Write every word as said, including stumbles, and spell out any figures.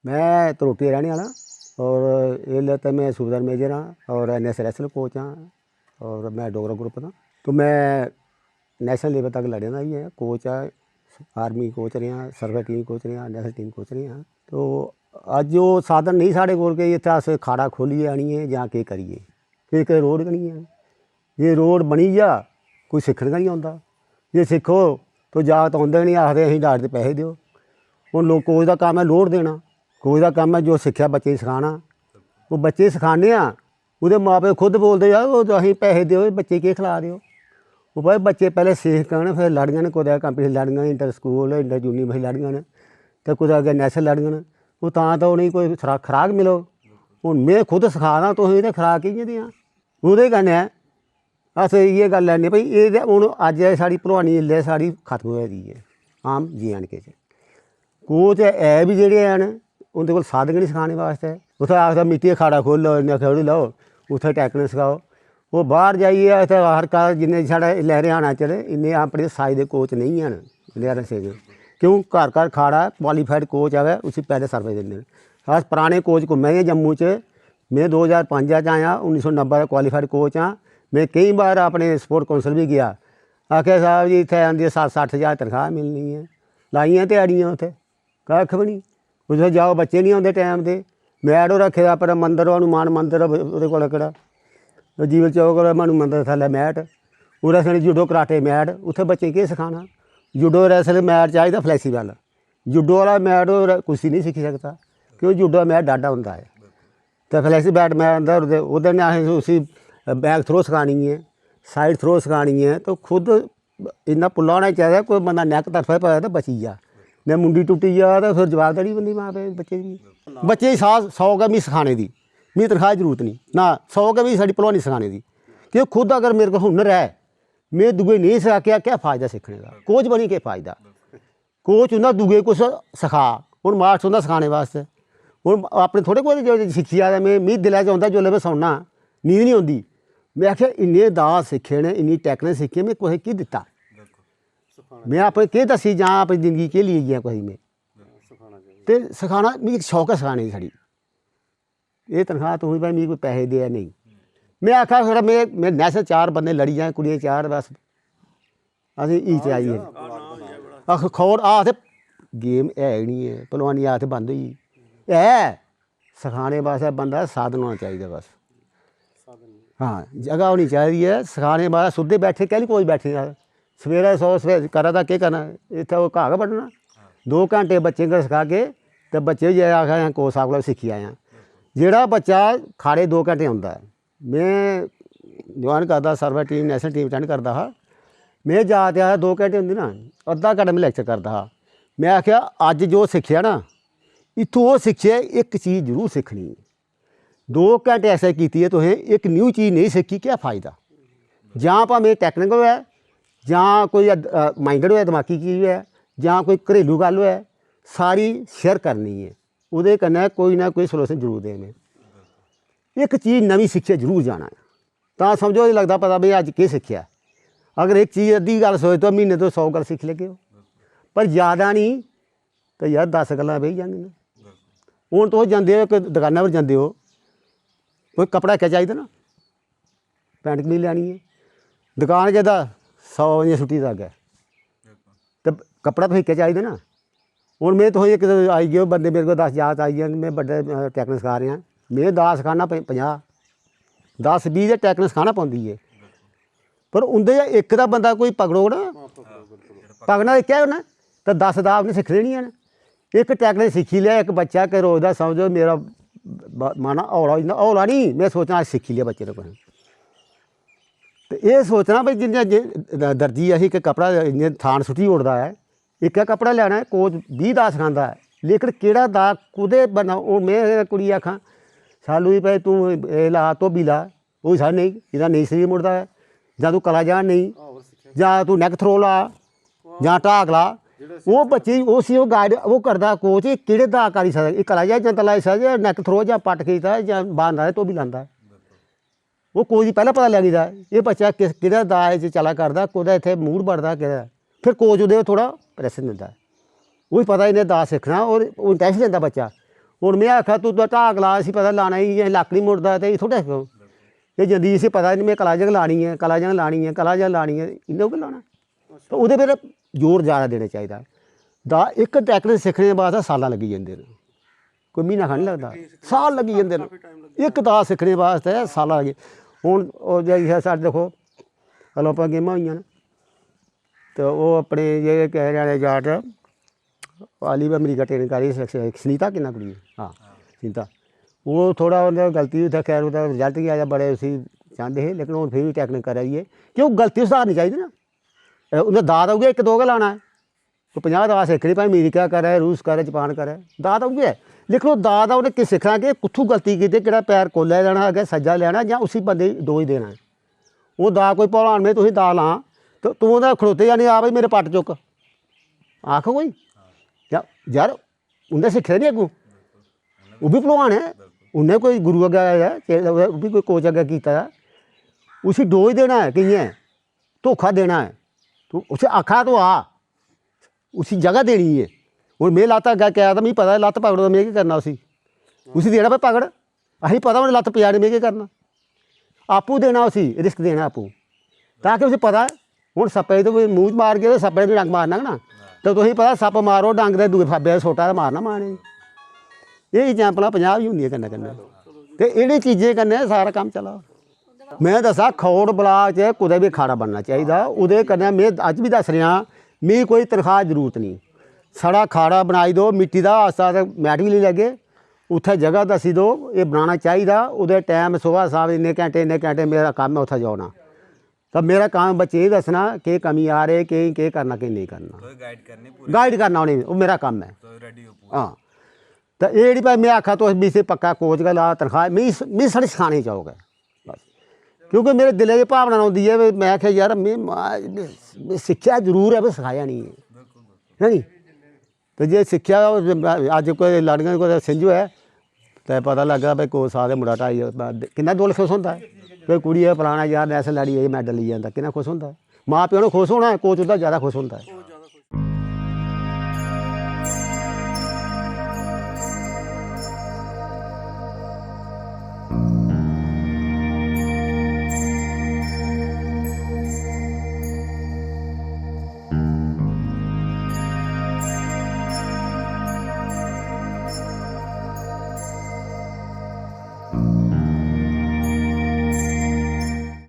मैं त्रोटी दा रैह्ने आह्ला और इसलै ते मैं सूबेदार मेजर आं और एन एस रैसल कोच आं और मैं डोगरा ग्रुप दा। तो मैं नेशनल लेवल तक लड़े दा बी ऐ, कोच आं, आर्मी कोच रेहा, सर्वे टीम कोच रेहा, नेशनल टीम कोच रेहा। तो अज्ज ओह् साधन नेईं साढ़े कोल कि इत्थै अस खाड़ा खोह्लियै आनियै जां केह् करियै, कि इक रोड गै निं ऐ। जे रोड बनी जा, कोई सिक्खन गै निं औंदा। जे सिक्खो तो जागत औंदे निं, आखदे असें डाट दे पैसे देओ। हून लोक कोच दा कम्म ऐ लोड देना, कोच दा कम्म ऐ जो सिक्खेआ बच्चे गी सखाना। ओह् बच्चे गी सखाने आं, ओह्दे मां प्यो खुद बोलदे, "यार ओह् असें पैसे देओ, बच्चे गी केह् खला दे ओ?" ओह् भाई बच्चे पैह्लें सिक्खङन, फिर लड़ङन, कुतै कंपीटिशन लड़ङन, इंटर स्कूल, इंटर यूनिवर्सिटी लड़ङन, ते कुतै अग्गें नेशनल लड़ङन। ओह् तां ते उ'नेंगी कोई खरा-, खराक मिलग। हून में खुद सखा दा तुसेंगी ते खराक कि'यां देआं? ओह्दे कन्नै अस इ'यै गल्ल लैने भई एह् ते हून अज्ज एह् साढ़ी भलवानी इसलै साढ़ी खत्म होआ दी ऐ आम जे एंड के च। कोच है बी जेह्ड़े हैन, उं'दे कोल साधन गै निं सखाने बास्तै। उत्थै आखदा मिट्टी दा खाड़ा खोह्ल्लो, इन्ने खोह्ल्ली लैओ, उत्थै टैकनिक सखाओ। ओह् बाह्र जाइयै उत्थै हर घर जिन्ने साढ़े इसलै हरियाणा च न, इन्ने अपने साइज दे कोच नेईं हैन प्लेयरें आस्तै। क्यों? घर घर खाड़ा ऐ, क्वालीफाइड कोच आवै, उसी पैह्लें सर्वे दिंदे न। अस पराने कोच घुम्मे दे जम्मू च, में दो ज्हार पंज च आया, उन्नी सौ नब्बै दा क्वालीफाइड कोच आं। में केईं बार अपने स्पोर्ट काउंसिल बी गेआ, आखेआ, "साह्ब जी, इत्थै आंदे सत्त सट्ठ ज्हार तनखाह् मिलनी ऐ, लाइयां ध्याड़ियां उत्थै, कक्ख बी निं।" उत्थै जाओ, बच्चे निं औंदे टैम दे। मैट ओह् रक्खे दा अपना मंदर, हनुमान मंदर, ओह्दे कोल केह्ड़ा, ओह् जीवल चौक कोल हनुमान मंदर थल्लै मैट, ओह्दे साढ़े जूडो कराटे मैट, उत्थै बच्चें गी केह् सखाना? जूडो रैसल मैट चाहिदा, फ्लैक्सीबल। जूडो आह्ला मैट ओह् र-, कुसी निं सिक्खी सकदा, क्यों जूडो दा मैट डाढा होंदा ऐ। ते फ्लैक्सीबल मैट होंदा, ओह्दे, ओह्दे नै असें उसी बैक थ्रो सखानी ऐ, साइड थ्रो सखानी ऐ, ते खुद इन्ना पुल्ला होना चाहिदा, कोई बंदा नैक तरफा पवै ते बची जा, नेईं मुंडी टुट्टी जा ते फिर जवाबदारी बनदी मां प्यो दी बच्चे दी। बच्चे गी साह् सौ गै मी सखाने दी, मी तनखाह् दी जरूरत निं ना, सौ गै मी साढ़ी भलवानी सखाने दी। कि खुद अगर मेरे कोल हुनर ऐ, में दूए नेईं सखाकेआ, केह् फायदा सिक्खने दा? कोच बनियै केह् फायदा? कोच उं'दा दूए गी कुछ सखा, हून मास्टर उं'दा सखाने बास्तै। हून अपने थोह्ड़े कोल जो सिक्खी जा ते में, मी दिलै च औंदा, जिसलै में सौन्ना, नींद निं औंदी। में आखेआ, "इन्ने दाऽ सिक्खे न, इन्नी टैकनिक सिक्खी, में कुसै गी केह् दित्ता? में अपने केह् दस्सी जां, अपनी जिंदगी केह् लेई गेआ कुसै गी में?" ते सखाना, मिगी इक शौक ऐ सखाने दी छड़ी। एह् तनखाह् तुसें भाई मिगी कोई पैसे देऐ नेईं। में आखेआ, "थोह्ड़ा में, में नैशनल चार बंदे लड़ी जाएं, कुड़ियां चार, बस असें ई चाहिदी।" आख, खौड़, आखदे गेम है गै निं ऐ, पलवानी आखदे बंद होई गेई। है, सखाने बास्तै बंदा साधन होना चाहिदा बस। हां, जगह होनी चाहिदी ऐ सखाने बास्तै। सुद्दे बैठे, कैह्ली कोच बैठे दे? सवेरै सौ, सवेरै करा दा केह् करना? इत्थै ओह् घाऽ गै बड्ढना। दो घैंटे बच्चें गी सखागे ते बच्चे बी जाई आखा, "असें कोच साह्ब कोला सिक्खी आए आं।" जेह्ड़ा बच्चा खाड़े दो घैंटे औंदा ऐ, में ज्वाइन करदा, survey team, national team attend करदा हा। में जा ते आया, दो घैंटे होंदे ना, अद्धा घैंटा में लैक्चर करदा हा। में आखेआ, "अज्ज जो सिक्खेआ ना, इत्थूं ओह् सिक्खेआ, इक चीज जरूर सिक्खनी ऐ। दो घैंटे ऐसे कीती ऐ तुसें, इक न्यू चीज नेईं सिक्खी, क्या फायदा?" जां भामें टैक्निकल होऐ, जां कोई अद-, अ, माइंडेड होऐ, दमाकी चीज होऐ, जां कोई घरेलू गल्ल होऐ, सारी शेयर करनी ऐ। ओह्दे कन्नै कोई ना कोई सलूशन जरूर देने। इक चीज नमीं सिक्खियै जरूर जाना ऐ। तां समझो, एह् लगदा पता भई अज्ज केह् सिक्खेआ। अगर इक चीज अद्धी गल्ल सोचदे ओ, म्हीने तुस सौ गल्ल सिक्खी लैगे ओ। पर जैदा निं, ते यार दस गल्लां बेही जाङन। हून तुस जंदे ओ, इक दकाना पर जंदे ओ, कोई कपड़ा इक्कै चाहिदा ना, पैंट कमीज लैनी ऐ, दकान गेदा, सौ इ'यां सुट्टी दा अग्गें। ते कपड़ा तुसें इक्कै चाहिदा ना। हून में तुसें इक आई गे ओ बंदे, मेरे कोल दस जागत आई गे न, में बड्डे, अ, टैक्निक सखा रेहा। में दस सखाना प-, पंजाह्, दस बीह् ते टैक्निक सखाना पौंदी ऐ। पर उं'दे चा इक दा बंदा कोई पकड़ोग ना, पकड़ना ते केह् करना, ते दस दा उ'न्नै सिक्खने निं हैन। इक टैक्निक सिक्खी लेआ, इक बच्चा के रोज दा समझो मेरा ब-, मन हौला होई जंदा, हौला निं, में सोचना अज्ज सिक्खी लेआ बच्चे ने कुसै ने। ते एह् सोचना भई जि'यां जे द-, दर्जी असें इक कपड़ा इ'यां थान सुट्टी ओड़दा ऐ, इक्कै कपड़ा लैना ऐ, कोच बीह् दा सखांदा ऐ, लेकिन केह्ड़ा दा कु'दे बना-, हून में कुड़ी गी आखां, "शालू जी भाई तूं एह् ला, धोबी ला", ओह् साढ़े नेईं, एह्दा नेईं शरीर मुड़दा ऐ, जां तूं कला जा नेईं, जां तूं नैक थ्रो ला, जां ढाक ला। ओह् बच्चे गी, उसी ओह् गाइड, ओह् करदा कोच, एह् केह्ड़े दा करी सकदा, एह् कला जा जां लाई सकदा, जां नैक थ्रो, जां पट्ट खिचदा, जां बांदा ऐ, धोबी लांदा ऐ। ओह् कोच गी पैह्लें पता लग्गी दा, एह् बच्चा किस, केह्ड़े दाऽ च चला करदा, कुतै इत्थै मूड़ बड़दा केह्ड़ा। फिर कोच ओह्दे पर थोह्ड़ा प्रैशर दिंदा ऐ। उसी पता इ'न्नै दाऽ सिक्खना और ओह् इंटरैस्ट लैंदा बच्चा। हून में आखेआ, "तूं तां ढाक ला, इसी पता लाना, एह् इ'यां लक्क निं मुड़दा ते एह् थोह्ड़ा हेठों।" एह् जंदी, इसी पता निं, में कला जंग लानी ऐ, कला जंग लानी ऐ, कला जंग लानी ऐ, इ'यां गै लाना। ते ओह्दे पर जोर जैदा देना चाहिदा। दा इक टैकनीक सिक्खने बास्तै साल्लां लग्गी जंदे न, कोई म्हीना खंड निं लगदा, साल लग्गी जंदे न। इक दा सिक्खने बास्तै साल्लां लग्गी। हून ओह् जाइयै साढ़े दिक्खो, ओलंपिक गेमां होइयां न, ते ओह् अपने जेह्ड़े ञ्याणे जाट, आली बी अमरीका ट्रेनिंग करी, सुनीता किन्ना कुड़ी ऐ? हां, सुनीता। ओह् थोह्ड़ा उं'दा गलती, उत्थै खैर ओह्दा रिजल्ट गै आया, बड़े उसी चांह्दे हे, लेकिन हून फ्ही बी टैकनीक करा दी ऐ। क्यों, गलती सुधारनी चाहिदी ना। ए, उं'दा दाऽ ते उ'ऐ इक दो गै लाना ऐ। कोई पंजाह् दाऽ सिक्खने, भाएं अमरीका करै, रूस करै, जापान करै, दाऽ ते उ'ऐ ऐ। लेकिन ओह् दाऽ दा उ'नें केह् सिक्खना कि कुत्थूं गलती कीती, केह्ड़ा पैर कोल्लै लैना, अग्गें सज्जा लैना जां उसी बंदे गी डोज देना ऐ। ओह् दाऽ कोई भलवान, में तुसें दाऽ लां, ते तूं ओह्दा खड़ोते जां नेईं, "आ भाई, मेरे पट्ट चुक्क।" आख कोई। या-, यार, उं'दे सिक्खे निं अग्गूं। ओह् बी भलवान ऐ। उ'न्नै कोई गुरु अग्गें आया ऐ, ते ओह् बी कोई कोच अग्गें कीता ऐ। उसी डोज देना ऐ, कि'यां ऐ? धोखा देना ऐ। तूं उसी आखा, "तूं आ।" उसी जगह देनी ऐ। हून में लत्त अग्गें क्या, तां मिगी पता ऐ, लत्त पकड़ो, में केह् करना उसी? उसी देना भाई पकड़। असेंगी पता, उ'नें लत्त पजानी, में केह् करना? आपूं देना उसी, रिस्क देना आपूं। तां कि उसी पता ऐ, हून सप्पै गी ते कोई मूंह् च मारगे ते सप्पै गी डंग मारना गै ना। ते तुसेंगी पता, सप्प मारो डंग ते दूए फब्बै सोटा ते मारना मारने गी। एह् एग्जाम्पलां पंजाह् बी होंदियां कन्नै कन्नै। ते इ'नें चीजें कन्नै सारा कम्म चला दा। में दस्सां, खौड़ ब्लाक च कुतै बी अखाड़ा बनना चाहिदा। ओह्दे कन्नै में अज्ज बी दस्स रेहा, मिगी कोई तनखाह् जरूरत निं। साढ़ा अखाड़ा बनाई देओ, मिट्टी दा, आस्ता ते मैट बी लेई लैगे। उत्थै जगह दस्सी देओ, एह् बनाना चाहिदा। ओह्दे टैम सुबह शाम इन्ने घैंटे, इन्ने घैंटे मेरा कम्म ऐ उत्थै जाना। तां मेरा कम्म बच्चें गी दस्सना, केह् कमी आ रेही, केह्, केह् करना, केह् नेईं करना। तुस गाइड करनी पूरी। गाइड करना उ'नेंगी, ओह् मेरा कम्म ऐ। तुस रेडी हो पूरे। हां। ते एह् जेह्ड़ी भाई में आक्खा, तुस बी इसी पक्का कोच गै ला, तनखाह्, मिगी, मिगी साढ़े सखाने गी चाहो गै। बस। क्योंकि मेरे दिलै च भावना रौंह्दी ऐ, में आखेआ, "यार, में, में, में सिक्खेआ जरूर ऐ, पर सखाया निं ऐ।" है नी? ते जे सिक्खेआ, अज्ज कोई लाड़ियां कोई सिंझ होऐ, ते पता लग्गा भाई, कोच साह्ब दे मुड़ा ढाई, किन्ना दिल खुश होंदा ऐ। कोई कुड़ी ऐ, फलाना यार, नैशनल लड़ी, एह् मैडल लेई आंदा, किन्ना खुश होंदा ऐ। मां प्यो ने खुश होना ऐ, कोच ओह्दा जैदा खुश होंदा ऐ।